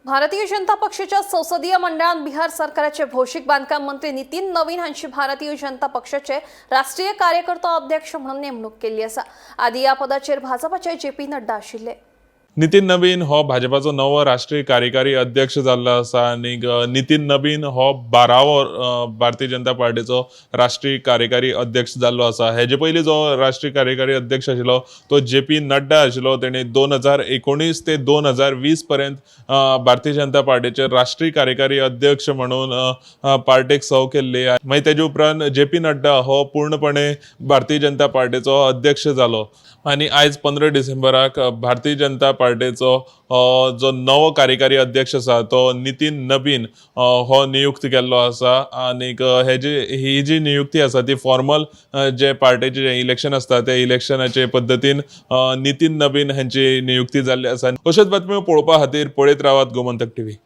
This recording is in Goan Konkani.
भारतीय जनता पक्षाच्या संसदीय मंडळान बिहार सरकाराचे भौशीक बांदकाम मंत्री नितीन नवीन हांची भारतीय जनता पक्षाचे राष्ट्रीय कार्यकर्ता अध्यक्ष म्हणून नेमणूक केल्ली आसा. आदी ह्या पदाचेर भाजपाचे जे पी नड्डा आशिल्ले. नितीन नबीन हो भाजपाचो नवो राष्ट्रीय कार्यकारी अध्यक्ष जाल्लो आसा आनी नितीन नबीन हो 12वो भारतीय जनता पार्टीचो राष्ट्रीय कार्यकारी अध्यक्ष जाल्लो आसा. हेजे पयलीं जो राष्ट्रीय कार्यकारी अध्यक्ष आशिल्लो तो जे पी नड्डा आशिल्लो. तेणे 2019 ते 2020 पर्यंत भारतीय जनता पार्टीचे राष्ट्रीय कार्यकारी अध्यक्ष म्हणून पार्टेक सर्व केल्ली. मागीर तेजे उपरांत जे पी नड्डा हो पूर्णपणे भारतीय जनता पार्टीचो अध्यक्ष जालो आनी आयज 15 डिसेंबराक भारतीय जनता पार्टीचो जो नवो कार्यकारी अध्यक्ष आसा तो नितीन नबीन हो नियुक्त केल्लो आसा. आनीक हेजी ही जी नियुक्ती आसा ती फॉर्मल जे पार्टेचे जे इलेक्शन आसता ते इलेक्शनाचे पद्दतीन नितीन नबीन हांची नियुक्ती जाल्ली आसा. अश्योच बातम्यो पळोवपा खातीर पळयत रावात गोमंतक टीव्ही.